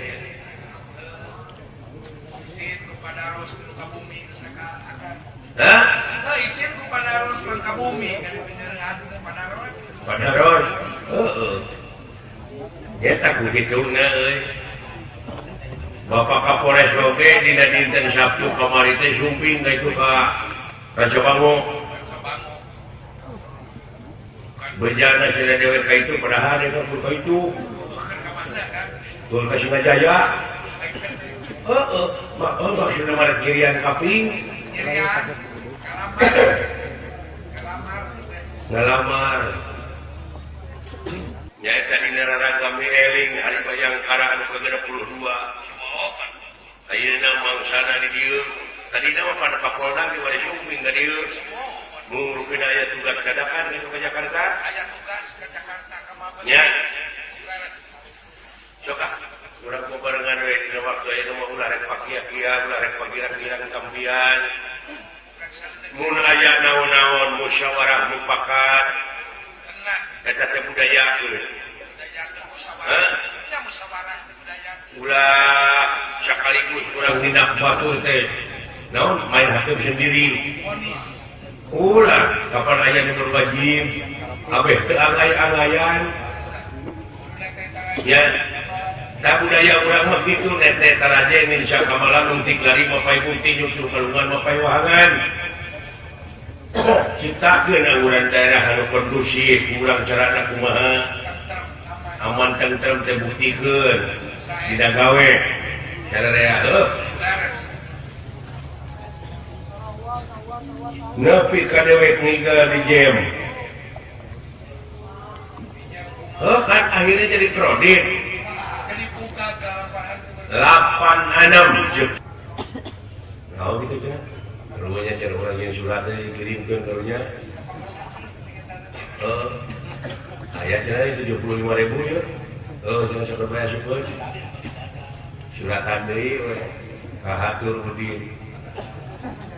Isin ku padaros nu ka bumi saka akan.
Hah?
Isin ku padaros ka bumi kan adu padaros.
Padaros. Heeh. Eta ku kituna euy. Bapak Kapolres oge dina dinten Sabtu kamari teh sumping ka itu ka Rancabango. Bejana cenah dewek ka itu padahal eta ka itu. Tur ka Singajaya. Heeh, maksudna mah kirian kaping. Ngalamar. Nyaeta dina raragami eling hari Bayangkara anu ke-32. Ayeuna mangsana di dieu. Tadina mah pada Kapolda ge bade sumping ka dieu. Mung rupina aya tugas dadakan ka Jakarta.
Aya tugas ka Jakarta ka Mabes.
Nya. Sok ah, urang babarengan we dina waktu ayeuna mah ulah rek pakia-kia, ulah rek pagirang-girang kampian. Mun aya naon-naon musyawarah mufakat. Eta teh budayakeun. Hah? Ulah sakaligus urang tindak batur teh. Naon main hakim sendiri. Ulah kapan aya nu berwajib, abeh teu angay-angayan. Ya. Da budaya urang mah kitu net-net taraje Indonesia kamalan untik lari mapai bunting nyusul kalungan mapai wahangan. Ciptakeun angguran daerah anu kondusif, urang carana kumaha aman tentrem teh buktikeun dina gawe cara rea heuh. Nepi ka dewek ngiga di jam. Heuh kan akhirnya jadi kredit. 86 tahu gitu cenah. Rumahnya cara orang yang suratnya dikirimkan karunya. Aya cenah 75.000 ya. Oh, cenah sok bayar syukur. Suratan deui we. Ka hatur Udin.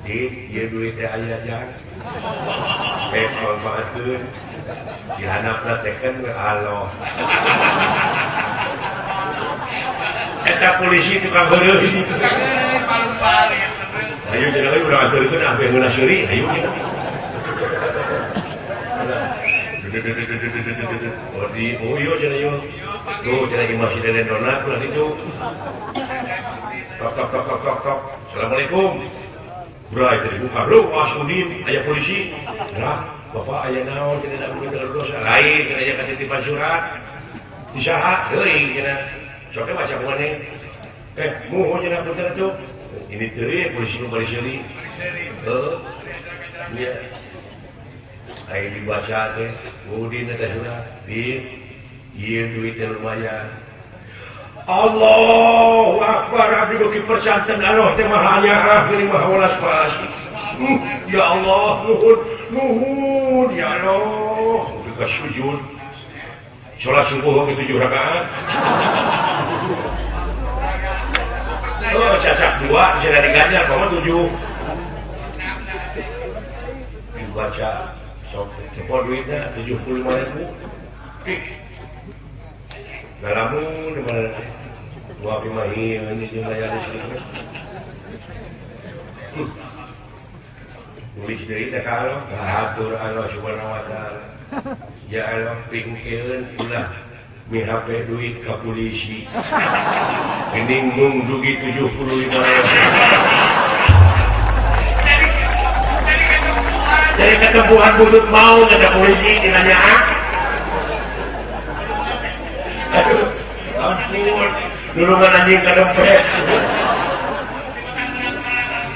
Di ieu duit teh aya jang. Manfaatkeun. Dihandapna teken we Allah. Eta polisi tukang heureuy. Ayo cenah euy urang aturkeun ambe heula seuri ayo. Oh di oh yo cenah yo. Tuh cenah imah si Deden Donat ulah ditu. Tok tok tok tok tok. Assalamualaikum. Bray teh dibuka. Lu was Udin aya polisi. Lah, bapak aya naon cenah da dosa. Lain cenah aya katitipan surat. Di saha teuing cenah. Sok baca maneh. Muhun cenah punten atuh. Ini teuing polisi nu bari seuri. Heuh. Iya. Aya dibaca teh Udin eta surat. Di ieu duit teh lumayan. Allahu Akbar abdi beuki persanten Allah teh maha nyaah geuning maha welas asih. Ya Allah nuhun nuhun ya Allah. Ka sujud. Salat subuh ge 7 rakaat. Oh, cacat 2 bisa diganjar komo 7. Dibaca sok cepot duitna 75.000. Ngalamun di mana teh? Dua pimahi ini jeung aya listrik. Tulis deui teh ka Allah, hatur Allah Subhanahu wa taala. Ya Allah pingkeun ulah mihape duit ka polisi. Geuning mung dugi 75.000. Jadi ketempuhan butut mau ada polisi dinanya. Aduh, ampun, nulungan anjing ka dompet.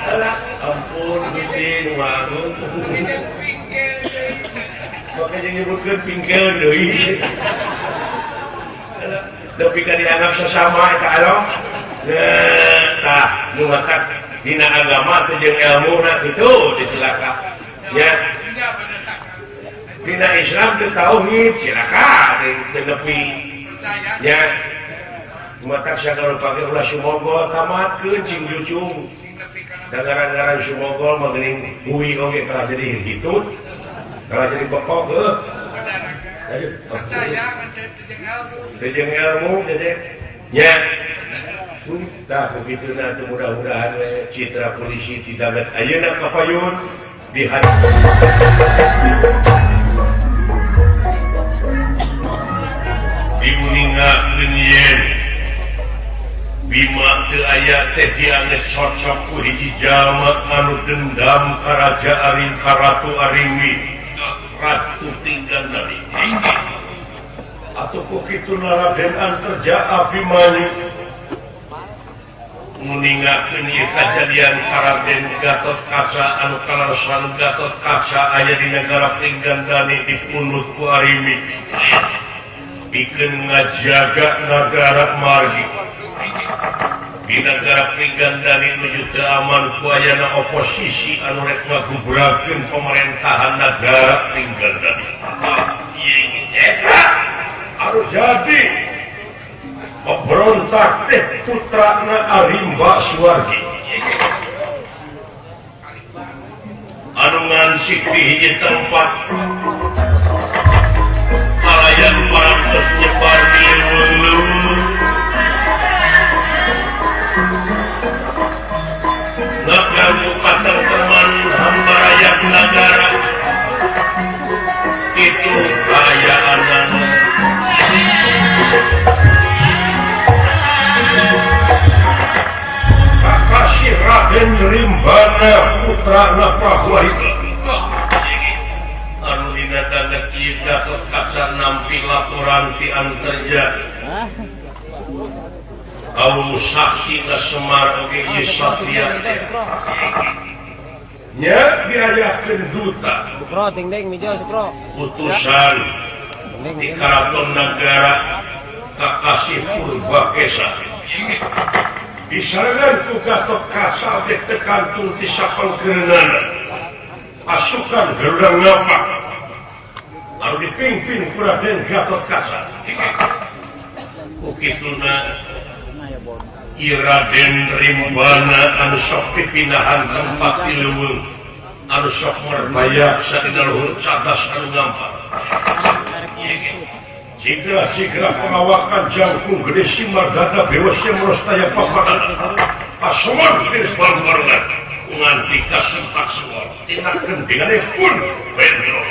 Alah, ampun, Gusti, wangun. Make jeung nyebutkeun pingkeun deui. Alah, nepi ka dianggap sesama eta Allah. Tah, nu matak dina agama teh jeung elmuna kitu dicilaka. Ya. Dina Islam teh tauhid cilaka teu nepi. Ya. Matak sagala pake ulah sumogol tamatkeun cing jucung. Dagaran-garan sumogol mah geuning hui oge kalah jadi hitut. Kalah jadi pekok heuh.
Percaya teh jeung ilmu.
Teh jeung ilmu teh. Nya. Tah begituna teh mudah-mudahan we citra polisi tidak ayeuna kapayun di hati. Diuningakeun yen Bima teu aya teh dianget sosok ku hiji jalma anu dendam ka Raja Aring ka Ratu Aringwi Ratu Tinggandari atuh ku kitu Raden Anterja Abimanyu nguningakeun ieu kajadian ka Raden Gatotkaca anu kalaresan Gatotkaca aya di nagara Pringgandani dipundhut ku Aringwi pikeun ngajaga nagara margi. Di nagara Pringgandani nuju teu aman ku ayana oposisi anu rek ngagubrakeun pemerintahan nagara Pringgandani. Eta anu jadi pemberontak teh putrana Arimba Suwargi. Anu ngansik di hiji tempat kalayan parantos nyebar di leuweung. Ngaganggu katenteman hamba rakyat nagara. Itu kaayaanana. Kakasih Raden Rimbana putrana Prabu Arika. Anu dina danget ieu Gatotkaca nampi laporan ti Anterja. Kaum saksi na Semar oge ieu Satria. Nya diayakeun duta.
Sukro ting ding mijo sukro.
Utusan di karaton nagara Kakasih Purbakesa. Disarangan ku Gatotkaca teh tekantung ti sapangkeureunana. Pasukan Garuda Ngapak. Anu Dipimpin ku Raden Gatotkaca. Ku kituna Ieu Raden Rimbana anu sok pipindahan tempat di leuweung, anu sok merbayaksa dina luhur cadas anu ngampar. Sigra-sigra pengawakan jangkung gede simar dada bewos semrostaya papadan pasomon geus bambarengan nganti kasempak suara tina gendingane pun bentrok.